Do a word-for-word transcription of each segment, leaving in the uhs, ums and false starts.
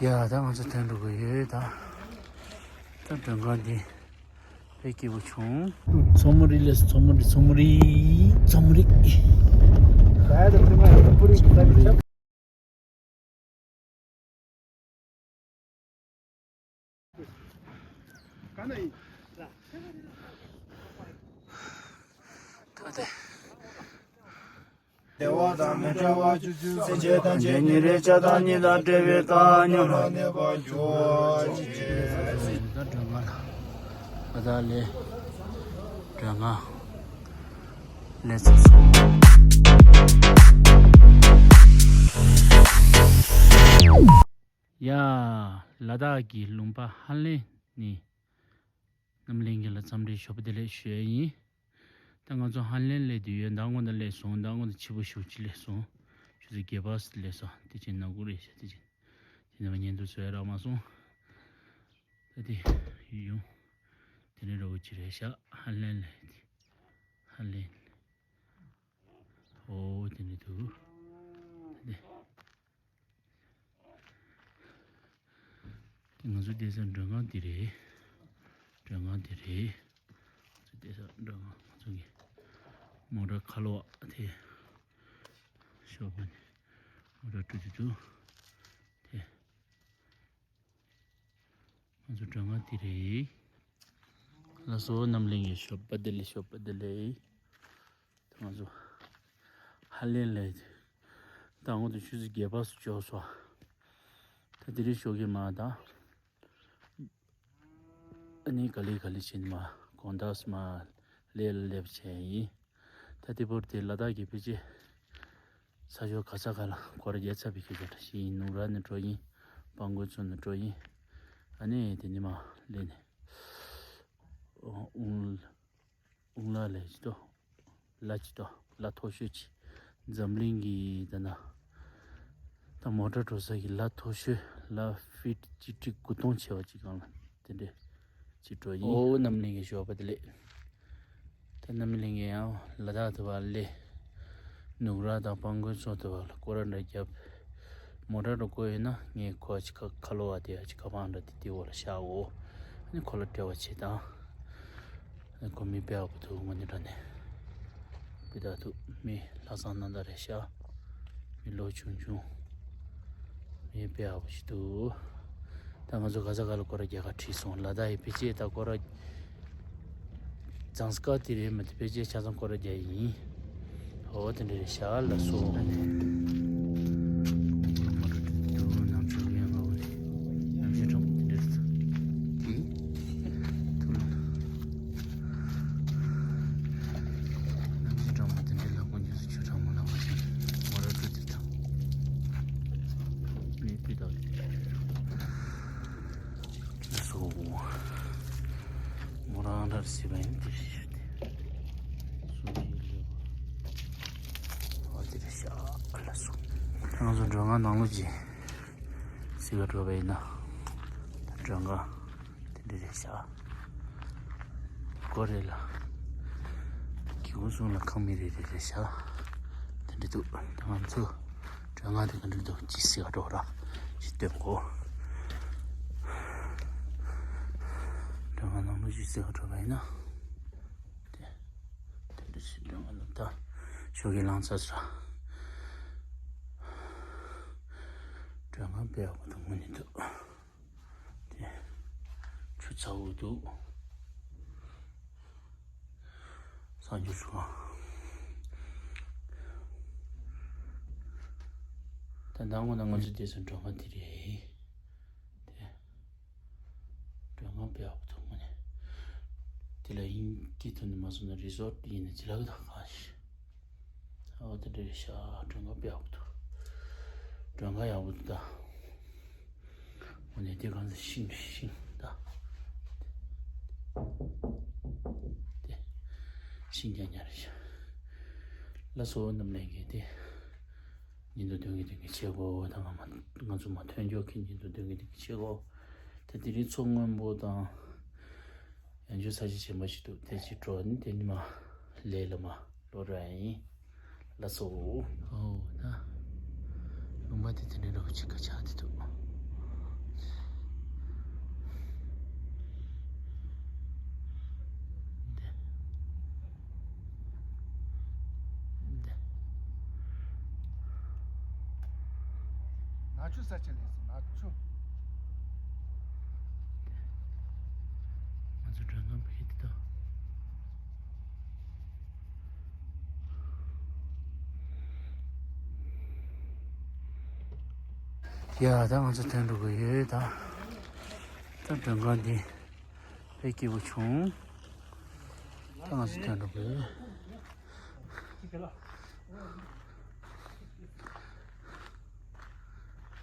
ཡ་ད་ང་ཚོ་ཐོན་འགྲོ་གི་ཡོད་ད། ད་མགྲོན་ཁང་འདི་དཔེ་སྐྱིད་པོ་བྱུང་། མཚོ་མོ་རི་ལས་མཚོ་མོ་རི་མཚོ་མོ་རི་མཚོ་མོ་རི། ད་དེ། བདེ་བ་དང་མི་འབྲལ་བ་བཅུ་བཅུ། སེམས་ཅན་ཐམས་ཅད་ཉིན་རེ་ཆགས་སྡང་གཉིས་དང་བྲལ་བའི་བཀའ་ཉོན་ལ་གནས་པར་འགྱུར་བ་ཅི་བྱེད། ད་མགྲོན་ཁང་ལ་ཨ་ད་ལས་མགྲོན་ཁང་ལས་ཚར་སོང་། ཡ། ལ་དྭགས་ཀྱི་ལུང་པ་ཧ་ལན་ནི་རྣམ་གླིང་གི་ལ་འཚམས་འདྲི་ཞོགས་པ་བདེ་ལེགས་ཞུ་ཡ་ཡིན། ད་ང་ཚོ་ཧ་ལན་སླེབས་དུས་ཡོད། ཟླ་ངོ་ད་སླེབས་སོང་། ཟླ་ངོ་ད་ཕྱི་པོ་ཞོགས་ཅིག་སླེབས་སོང་། ཆུ་ཚོད་བརྒྱད་པ་སླེབས་སོང་། དེ་ཅིག་ནག་ཁུག་རེད་ཤག་དེ་ཅིག་དེ་ནས་མ་ཉན་དུ་བཟོས་རག་མ་སོང་། ད་དེ་ཡོང་། དེ་ནས་རོགས་ཅི་རེད་ཤག་ཧ་ལན་ལ་ཧ་ལན། ཨོ་དེ་ནས་དུ། ད་དེ། དེ་ང་ཚོ་བསྡད་ས་མགྲོན་ཁང་འདི་རེད། མགྲོན་ཁང་འདི་རེད། ང་ཚོ་བསྡད་ས་མགྲོན་ཁང་། ང་ཚོ་གི་མོ་ཊ་ཁ་ལོ་བ་དེ་ཞོགས་པ་ནས་མོ་ཊ་འགྲོ་དུས་དུ་དེ། ང་ཚོ་མགྲོན་ཁང་འདི་རེད། ལགས་སོ། རྣམ་གླིང་གི་ཞོགས་པ་བདེ་ལེགས། ཞོགས་པ་བདེ་ལེགས། ད་ང་ཚོ་ཧ་ལན་ལ་ད་ངོ་དུ་ཆུ་ཚོད་བརྒྱད་པ་སུ་འབྱོར་སོང་། ད་དེ་རིང་ཞོགས་ཀྱི་མ་ད། ཨ་ནི་ག་ལེ་ག་ལེ་བྱས་ནས་མ་དགོང་དག་སུ་མ་ལས་ལ་སླེབས་བྱས་ཡིན། ད་དེ་བོར་དེ་ལ་དྭགས་ཀྱི་ཕལ་ཆེར་ས་ཕྱོགས་ག་ས་ག་ལ་སྐོར་རྒྱག་ཚར་བའི་ཁྱེད་ཚོ་འདྲ་ཞིག་ཡིན། ནུབ་ར་ནས་འགྲོ་ཡིན། སྤང་མགོ་ཚོ་ནས་འགྲོ་ཡིན། ཨ་ནི་དེ་ནས་མ་སླེབས་ནས་ཨུང་། ཨུང་ལ་ལས་ཅི་ཏོ། ལ་ཅི་ཏོ། ལ་མཐོ་ཤོས་ཅིག་འཛམ་གླིང་གི་ད་ན། ད་མོ་ཊ་འགྲོ་ས་གི་ལ་མཐོ་ཤོས་ལ་ཕིཊ་གཅིག་ཁྲི་དགུ་སྟོང་ཆེ་བ་ཅིག་སྒང་ལ་དེ་འདྲས་ཅིག་འགྲོ་ཡིན། ཨོ་རྣམ་གླིང་གི་ཞོགས་པ་བདེ་ལེགས། ད་རྣམ་གླིང་གི་ཡང་ལ་དྭགས་དུ་བ་ལས། ནུབ་ར་དང་སྤང་མགོ་ཚོ་དུ་བ་ལ་སྐོར་ར་འདྲ་རྒྱབ། མོ་ཊ་འགྲོ་དགོས་ཡོད་ན་ངས་ཁོ་ཅིག་ཁ་ཁ་ལོ་བ་དེ་ཡ་ཅིག་ཁ་པང་འདྲ་དེ་དེ་འོག་ལ་བཞག་འོ། ཨ་ནི་ཁོ་ལ་འབྲེལ་བ་བྱེད་དང་། ཨ་ནི་ཁོ་མི་དཔེ་ཡག་པོ་འདུག་དངོས་གནས་དྲང་གནས། དཔེ་ད་འདུག་མི་ལྷག་བསམ་རྣམ་དག་རེད་ཤག་མི་ལོ་ཆུང་ཆུང་། མི་དཔེ་ཡག་པོ་ཞིག་འདུག་ད་ང་ཚོ་ག་ས་ག་ལ་སྐོར་ར་རྒྱག་ག་ཁྲིད་སོང་། ལ་དྭགས་ཡི་ཕལ་ཆེར་ད་སྐོར་ར་གཙང་སྐར་དེ་རེད་མ་གཏོགས་ཕལ་ཆེར་ཆ་ཚང་སྐོར་ར་རྒྱག་ཡིན། ཨོ་དེ་འདྲ་རེད་ཤག་ལགས་སོ། ལགས་སོ། མོ་རང་འདྲ་སི་བ་ཡིན་དེ་རེད་ཤག་དེ། སོ་ཡིན་ལེ་བ། ཨོ་དེ་རེད་ཤག་ལགས་སོ། ང་ཚོ་མགྲོན་ཁང་ནང་ལོགས་ཀྱི་སི་བ་འགྲོ་བ་ཡིན་ན། ད་མགྲོན་ཁང་དེ་འདྲ་རེད་ཤག་སྒོ་རེ་ལ། སྒེའུ་ཁུང་གསུམ་ལ་ཁང་མིག་རེ་རེ་རེད་ཤག་དེ་འདྲ་འདུག་ད་ང་ཚོ་མགྲོན་ཁང་དེ་ག་འདྲ་འདུག་ཅི་སི་བ་འགྲོ་ར་ཅི་སྟོན་གོ། མགྲོན་ཁང་ནང་ལོགས་ཅི་སི་བ་འགྲོ་བ་ཡིན་ན། དེ་དེ་འདྲ་ཞིག་མགྲོན་ཁང་ལ་ད་ཞོགས་ཀས་ལངས་ཚར་ཚར། མགྲོན་ཁང་དཔེ་ཡག་པོ་འདུག་དངོས་གནས་འདུག་དེ་ཆུ་ཚ་བོ་འདུག་གསར་འགྱུར་ཚོ། ད་ལྟ་སྔོན་ན་ང་ཚོ་བསྡད་ས་མགྲོན་ཁང་དེ་རེད། དེ་མགྲོན་ཁང་དཔེ་ཡག་པོ་འདུག་དངོས་གནས། དེ་ལ་དབྱིན་སྐད་ཐོག་ནས་མ་སོང་ན་རི་སོར་ཡིན་ན་ཅི་ལབ་ཀྱི་འདུག་ག་ཨོ་དེ་འདྲ་རེད་ཤག་མགྲོན་ཁང་དཔེ་ཡག་པོ་འདུག་མགྲོན་ཁང་ཡག་པོ་འདུག་ད། འོ་ནས་དེ་གང་ཚ་ཤིང་ཤིང་ད། དེ་ཤིང་རྐྱང་རྐྱང་རེད་ཤག་ལགས་སོ། རྣམ་གླིང་གི་དེ་ཉིན་དུ་སྟོན་གི་སྟོན་གི་བྱེད་དགོས། ད་ང་མ་ང་ཚོ་མ་ཐོན་མགྱོགས་ཀྱི་ཉིན་དུ་སྟོན་གི་སྟོན་གི་བྱེད་དགོས། ད་དེ་རིང་མཚོ་སྔོན་པོ་དང་། ཡང་བསྐྱར་ས་ཆ་གཞན་པ་ཞིག་འདུག་དེ་ཅིག་འགྲོ་ནི་དེ་ནི་མ་ལས་ལ་མ་ལོ་ར་ཡིན། ལགས་སོ། ཨོ་ད། ལུང་པ་དེ་དེ་འདྲའི་རོ་ཅིག་ག་ཆགས་དེ་འདུག་ས་ཆ་ལས་སུ་མ་ཆུ། ང་ཚོ་མགྲོན་ཁང་ཕ་གི་དེ་དང་། ཡ་ད་ང་ཚོ་ཐོན་འགྲོ་གི་ཡོད་ད། ད་མགྲོན་ཁང་འདི་དཔེ་སྐྱིད་པོ་བྱུང་། ད་ང་ཚོ་ཐོན་འགྲོ་གི་ཡོད།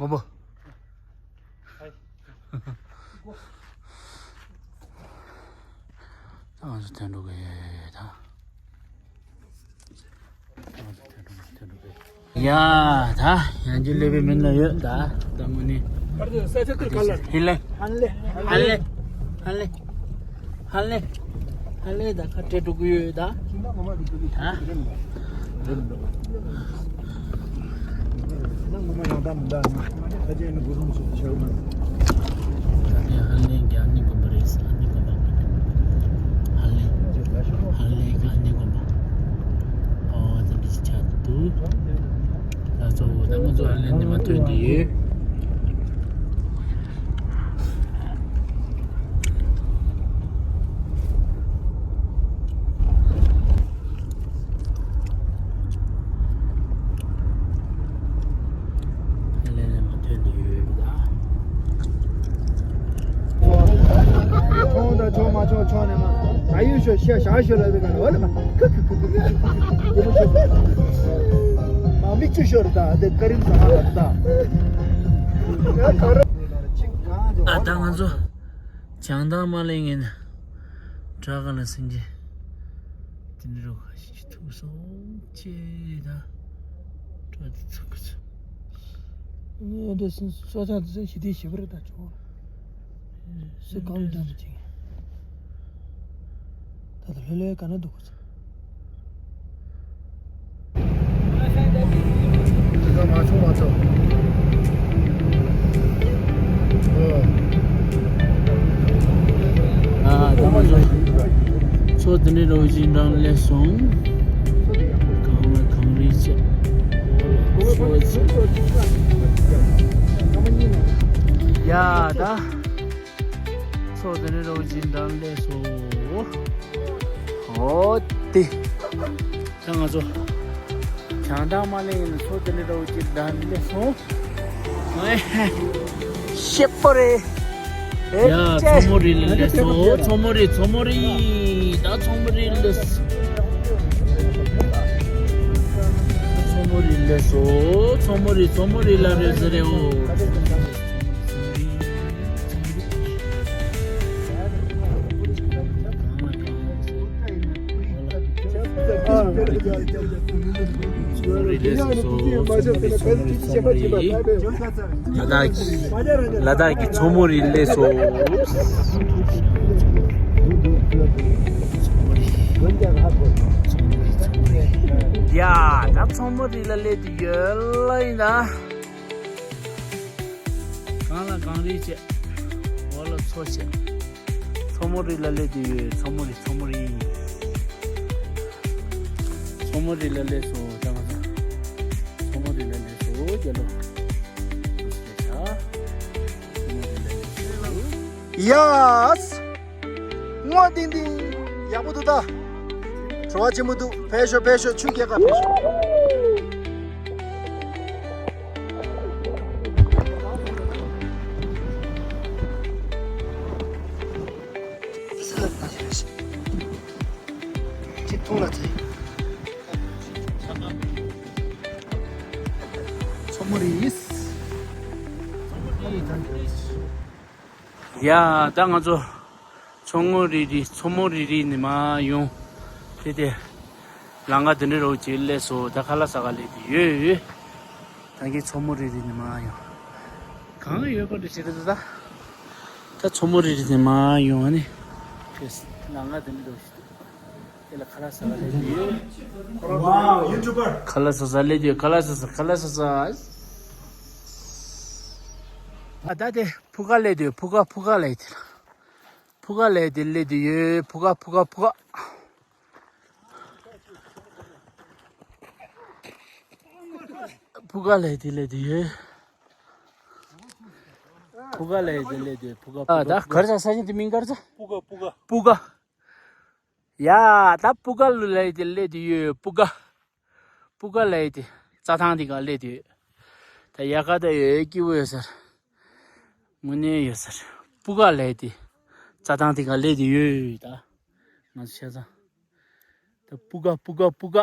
མགོན་པོ། ད་ང་ཚོ་ཐོན་འགྲོ་གི་ཡོད་ད། ཡ་ད་ཡང་རྒྱུ་ལས་པའི་མིན་ལ་ཡོད་ད། ད་དངོས་གནས་ཧི་ལེ། ཧ་ལེ། ཧ་ལེ། ཧ་ལེ། ཧ་ལེ། ད་ཁ་བྲལ་འགྲོ་གི་ཡོད་ད། ད། ད་ནི་ཧ་ལེ་གི་ཨ་ནི་དགོན་པ་རེད། ཨ་ནི་དགོན་པ། ཧ་ལེ། ཧ་ལེ་གི་ཨ་ནི་དགོན་པ། ཨོ་དེ་འདྲ་ཞིག་ཆགས་འདུག་ད་གཙོ་བོ་ད་ང་ཚོ་ཧ་ལེ་ནས་མར་ཐོན་གྱི་ཡོད། ལས་ལས་མ་ཐོན་དུ་ཡོད་ལ། ཆོང་དང་ཆོང་མ་ཆོང་ཆོང་ནས་མ། ད་ཡོད་ཤོ་ཤ་ཤ་ཤོ་ལ་བི་ག་ལ་བ་ལ་མ། ཀི་ཀི་ཀི་ཀི་ཀི་ཀི་ཀི་ཀི་མ་མིག་ཆུ་ཤོར་ད་དེ་ཀ་རིམ་ས་མ་ད། ཨ་ད་ང་ཚོ་བྱང་ཐང་མ་ལེ་ངན་དྲག་ག་ལ་སེང་གེ། དེ་འདྲ་རོ་ཁ་ཤས་ཀྱི་ཐུག་སོང་ཅེས་ད་དྲ་དེ་ཚུགས་ཀྱི་ཚུགས། ངས་འདྲ་སེང་སོ་ཚང་དེ་ཚོ་ཞི་བདེ་ཞི་བར་ད་ཆོག་སུ་གང་འདྲ་མི་བྱེད། ད་ལྟ་ལྷོད་ལྷོད་ག་ན་འདུག་གི་ཚུགས། དེ་ག་མ་ཆུང་མ་ཆུང་། ཨོ། ཨ་ད་མ་ཆུང་། ཚོ་དེ་ནས་རོ་བཞིན་རང་སླེབས་སོང་། གང་ལ་གང་རེད་ཅེས། ཚོ་ཅེས། ཡ་ད། ཚོ་དེ་ནས་རོ་བཞིན་རང་སླེབས་སོང་། ཨོ་དེ། ད་ང་ཚོ་བྱང་ཐང་མ་ལེ་ཡིན་ཚོ་དེ་ནས་རོ་ཅིག་ད་འདི་སོང་། ཨེ་ཤེས་པོ་རེད། ཡ་ཚོ་མོ་རི་ལ་སླེབས་སོང་། ཚོ་མོ་རི་ཚོ་མོ་རི། ད་ཚོ་མོ་རི་ལ་སླེབས་སོང་། ཚོ་མོ་རི་ལ་སླེབས་སོང་། ཚོ་མོ་རི་ཚོ་མོ་རི་ལ་རེ་ཟེར་རེ་འོ། ལ་དྭགས་ཀྱི་ཚོ་མོ་རི་སླེབས་སོང་། ཡ་ད་ཚོ་མོ་རི་ལ་སླེབས་དུས་ཡོད་ལ་ཡིན་ད། གང་ལ་གངས་རི་བྱས། འོག་ལ་མཚོ་བྱས། མཚོ་མོ་རི་ལ་སླེབས་དུས་ཡོད། མཚོ་མོ་རི་མཚོ་མོ་རི། མཚོ་མོ་རི་ལ་སླེབས་སོང་ད་ང་ཚོ། མཚོ་མོ་རི་ལ་སླེབས་སོང་རྒྱ་ལོ། མཚོ་མོ་རི་ལ་སླེབས་སོང་། ཡ། སྔོ་ཏིང་ཏིང་། ཡག་པོ་འདུག་ད། བྲོ་བ་ཆེན་པོ་འདུག་ཕེབས་ཤོག་ཕེབས་ཤོག་ཆུ་རྐྱལ་ཁ་ཕེབས་ཤོག་ཅི་མཐོང་ལ་ཚེ། མཚོ་མོ་རི། ཡ་ད་ང་ཚོ་མཚོ་སྔོན་རི་རི་མཚོ་མོ་རི་རི་ནས་མར་ཡོང་། དེ་དེ་ལམ་ཁ་དེ་འདྲ་རོ་ཅིག་སླེབས་སོང་། ད་ཁ་ལག་ཟ་ག་སླེབས་དུས་ཡོད་ཡོད། ད་གིན་མཚོ་མོ་རི་རི་ནས་མར་ཡོང་། གང་ཡོད་པ་འདྲ་བྱེད་ཀྱི་འདུག་ད། ད་མཚོ་མོ་རི་རི་ནས་མར་ཡོང་ནི། དེ་ལམ་ཁ་དེ་འདྲ་རོ་ཞིག་འདུག་དེ་ལ་ཁ་ལག་ཟ་ག་སླེབས་དུས་ཡོད། ཁ་ལག་ཟ་ཟ་སླེབས་དུས་ཁ་ལག་ཟ་ཟ་ཁ་ལག་ཟ་ཟ། ཨ་ད་དེ། ཕུ་ཁ་ལས་དེ་ཕུ་ཁ་ཕུ་ཁ་ལས་དེ། ཕུ་ཁ་ལས་དེ་ལས་དེ་ཡོད། ཕུ་ཁ་ཕུ་ཁ་ཕུ་ཁ། ཕུ་ཁ་ལས་དེ་ལས་དེ་ཡོད། ཕུ་ག་ལ་ཡི་དེ་ལས་དེ་ཕུ་ག། ཨ་ད་གར་ས་ས་ཞིང་དེ་མིང་གར་ས། ཕུ་ག་ཕུ་ག། ཕུ་ག། ཡ་ད་ཕུ་ག་ལ་ཡི་དེ་ལས་དེ་ཡོད་ཕུ་ག། ཕུ་ག་ལ་ཡི་དེ་རྩྭ་ཐང་དེ་ག་ལས་དེ་ཡོད། ད་ཡ་ག་ད་ཡོད་སྐྱིད་པོ་ཡོད་ས་རེད། དངོས་གནས་ཡོད་ས་རེད། ཕུ་ག་ལ་ཡི་དེ་རྩྭ་ཐང་དེ་ག་ལས་དེ་ཡོད་ད། ང་ཚོ་ཆ་ཚང་། ད་སྤུ་ག་སྤུ་ག་སྤུ་ག།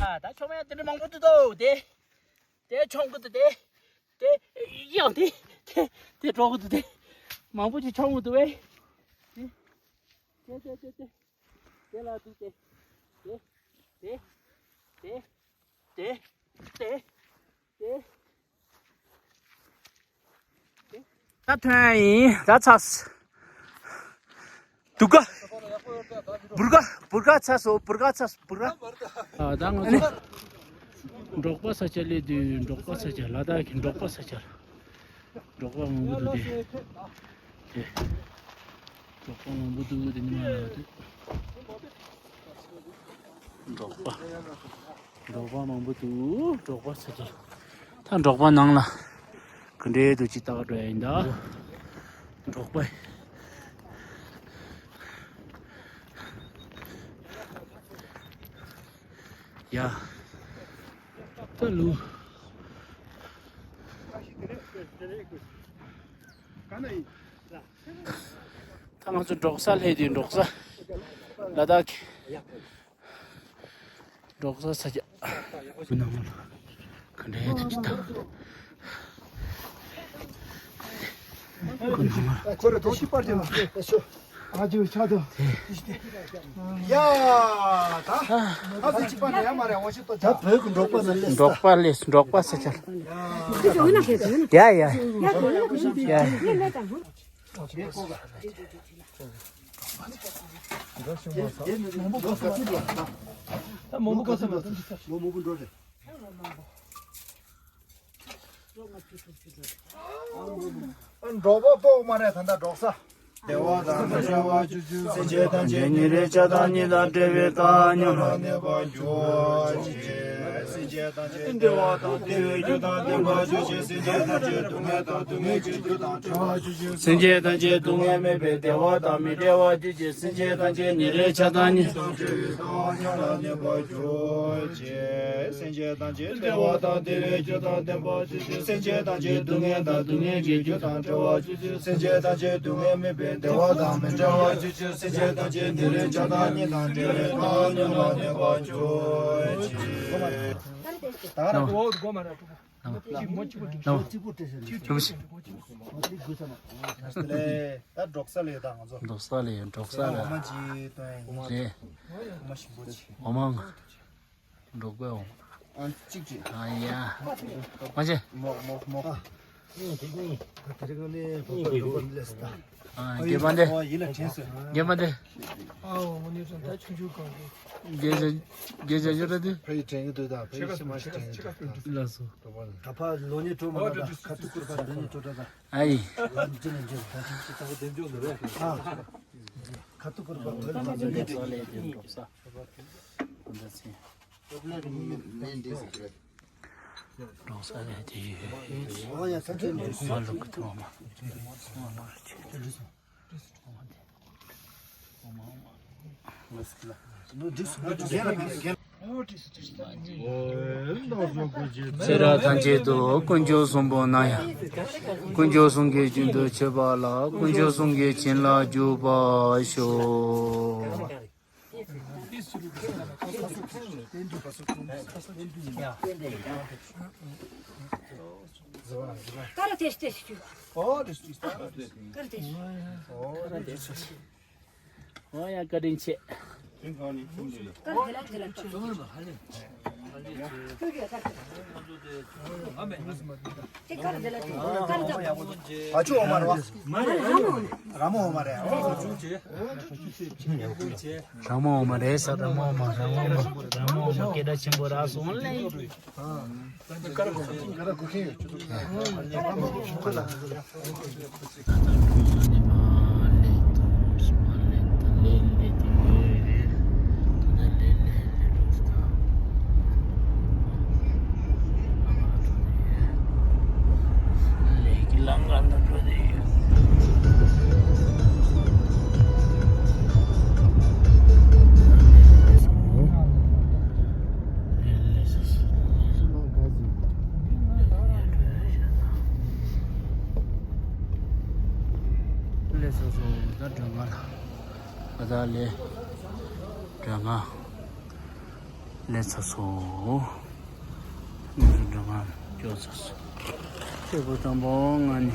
ཨ་ད་ཆོ་མེད་དེ་འདྲ་མང་པོ་འདུག་དོ། དེ་དེ་མཆོང་གི་འདུག་དེ་དེ་ཡང་དེ་དེ་དེ་འགྲོ་གི་འདུག་དེ་མང་པོ་ཅིག་མཆོང་གི་འདུག་བས། དེ་དེ་དེ་དེ་དེ་ལ་འདུག་དེ་དེ་དེ་དེ་དེ་དེ་དེ། ད་ཐོན་ཡིན་ད་ཚགས། དུ་ག་བུར་ག་བུར་ག་ཚ་སོ་བུར་ག་ཚ་སོ་བུར་ག་ཨ་ད་ང་ཚོ་འབྲོག་པ་ས་ཆ་སླེབས་དུས་འབྲོག་པ་ས་ཆ་ལ་དྭགས་ཀྱི་འབྲོག་པ་ས་ཆ་འབྲོག་པ་མང་པོ་འདུག་དེ་དེ་འབྲོག་པ་མང་པོ་འདུག་དེ་ནི་མ་ལ་དུ་འབྲོག་པ། འབྲོག་པ་མང་པོ་འདུག་འབྲོག་པ་ཚ་གྱང་། ད་འབྲོག་པ་ནང་ལ་ག་འདྲའི་འདུག་ཅི་ལྟ་ག་འགྲོ་ཡ་ཡིན་ད། འབྲོག་པ། ཡ། ད་ལུ། ད་ང་ཚོ་འབྲོག་ས་སླེབས་དུས་འབྲོག་ས་ལ་དྭགས་ཀྱི་འབྲོག་ས་ས་ཆ་ནང་ལ་ག་འདྲའི་དུ་ཅི་ལྟ། ཁོ་རེ་དོ་ཤི་པར་ཅན་ལ། ཨ་ཇུ་ཆ་དོ། ཡ་ད། ཨ་ཙི་ཅི་པ་ན་ཡ་མ་རེ་འོ་ཤི་ཏོ་ཆ། ད་བོད་ཀྱི་འབྲོག་པ་ན་སླེབས། འབྲོག་པ་སླེབས་འབྲོག་པ་ས་ཆ། ཡ་ཡ། ཡ་ཡ། ད་མང་པོ་ག་ས་མ་ཐོན། མང་པོ་འགྲོ་རེད། འབྲོག་པ་པོ་མ་རེད་ད་ལྟ་འབྲོག་ས། བདེ་བ་དང་མི་འབྲལ་བ་བཅུ་སྟོང་། སེམས་ཅན་ཐམས་ཅད་ཉིན་རེ་ཆགས་སྡང་གཉིས་དང་བྲལ་བའི་བདག་ཉིད་ལ་གནས་པར་གྱུར་ཅིག་སེམས་ཅན་ཐམས་ཅད་བདེ་བ་དང་བདེ་བའི་རྒྱུ་དང་ལྡན་པར་གྱུར་ཅིག་སེམས་ཅན་ཐམས་ཅད་སྡུག་བསྔལ་དང་སྡུག་བསྔལ་གྱི་རྒྱུ་དང་བྲལ་བར་གྱུར་ཅིག་སེམས་ཅན་ཐམས་ཅད་སྡུག་བསྔལ་མེད་པའི་བདེ་བ་དང་མི་འབྲལ་བར་གྱུར་ཅིག་སེམས་ཅན་ཐམས་ཅད་ཉིན་རེ་ཆགས་སྡང་གཉིས་དང་བྲལ་བའི་བདག་ཉིད་ལ་གནས་པར་གྱུར་ཅིག་སེམས་ཅན་ཐམས་ཅད་བདེ་བ་དང་བདེ་བའི་རྒྱུ་དང་ལྡན་པར་གྱུར་ཅིག་སེམས་ཅན་ཐམས་ཅད་སྡུག་བསྔལ་དང་སྡུག་བསྔལ་གྱི་རྒྱུ་དང་བྲལ་བར་གྱུར་ཅིག་སེམས་ཅན་ཐམས་ཅད་སྡུག་བསྔལ་མེད་པའི་བདེ་བ་དང་མི་འབྲལ་བར་གྱུར་ཅིག་སེམས་ཅན་ཐམས་ཅད་ཉིན་རེ་ཆགས་སྡང་གཉིས་དང་བྲལ་བའི་བདག་ཉིད་ལ་གནས་པར་གྱུར་ཅིག་ད་ར་འོ་སྒོ་མ་ར་ཅུག་ཅིག་མོ་གཅིག་པོ་ཅིག་ཅུག་ཅིག་པོ་ཏྲེ་ས་ཅུག་ཅིག་ད་འབྲོག་ས་ལས་འབྲོག་ས་ལས་འོ་མ་ཅིག་སྟོན་ཡིན་རེད། འོ་མ་ཞིམ་པོ་ཅིག་འོ་མ་འགོ། འབྲོག་པའི་འོང་། ཨ་གཅིག་གཅིག་ཨ་ཡ། མ་བྱེད། མོག་མོག་མོག་དེ་རིང་ནས་བོད་པ་ལོ་པ་ལས་སུ་ད། ཨ། རྒྱལ་མ་འདི། ཨོ། ཡིན་ལ་དྲན་སོང་། རྒྱལ་མ་འདི། ཨ། འོ། དངོས་གནས་དྲན། ད་ཆུང་ཆུང་གང་གི། རྒྱལ་རྒྱལ་རྒྱལ་རྒྱལ་ར་དེ། ཕ་ཡི་དྲན་གི་འདུག་ད། ཕ་ཡི་ཕྱི་མ་ཞིག་དྲན་གི་འདུག་ད། ལགས་སོ། ད་ཕ་ལོ་ནི་གྲོ་མ་ད། ཁ་ཐུག་སྐུར་པ་ལོ་ནི་གྲོ་ད། ཨ་ཡི། ལ་འདི་ནས་འཇོག་ད། ད་ཕ་དེ་འཇོག་ནི་རེད། ཨ། ཁ་ཐུག་སྐུར་པ་ལོ་ནི་གྲོ་ད། གྲོང་གསེབ་ལ་དེ་ཡོད། ཨོ་ཡ། ད་ཁྱོད་ནས། ཨོ་ལུག་གི་ཐོག་མ། ཚེ་རབས་ཐམས་ཅད་དུ་དཀོན་མཆོག་གསུམ་པོ་ན་ཡང་། དཀོན་མཆོག་གསུམ་གྱི་རྒྱུན་དུ་མཆོད་པ་ལ། དཀོན་མཆོག་གསུམ་གྱི་བྱིན་རླབས་འཇུག་པར་ཤོག། ཀ་ར་ཏེ་ཤི་ཏེ་ཤི་ཅུ། ཀ་ར་ཏེ་ཤི། ཨོ་ཡ། བཀའ་དྲིན་ཆེ། ཀ་ར་དེ་ལ་དེ་ལ་ཅུ། ཨ་ཆུ་འོ་མ་རེད་བ། ར་མོ་འོ་མ་རེད། ར་མོ་འོ་མ་རེད་ས། ར་མོ་འོ་མ། ར་མོ་འོ་མ། ར་མོ་འོ་མ་སྐད་གྲགས་ཆེན་པོ་རག་སོང་ལེ། ལས་སོ་སོ་ད་སྒྲོལ་མ་ལ། ཨ་ད་ལས་སྒྲོལ་མ་ལས་ཚ་སོ། ངོས་སུ་སྒྲོལ་མ་སྐྱོ་ཚ་སོ། སྐྱེས་བུ་དང་པོ་ང་ནི།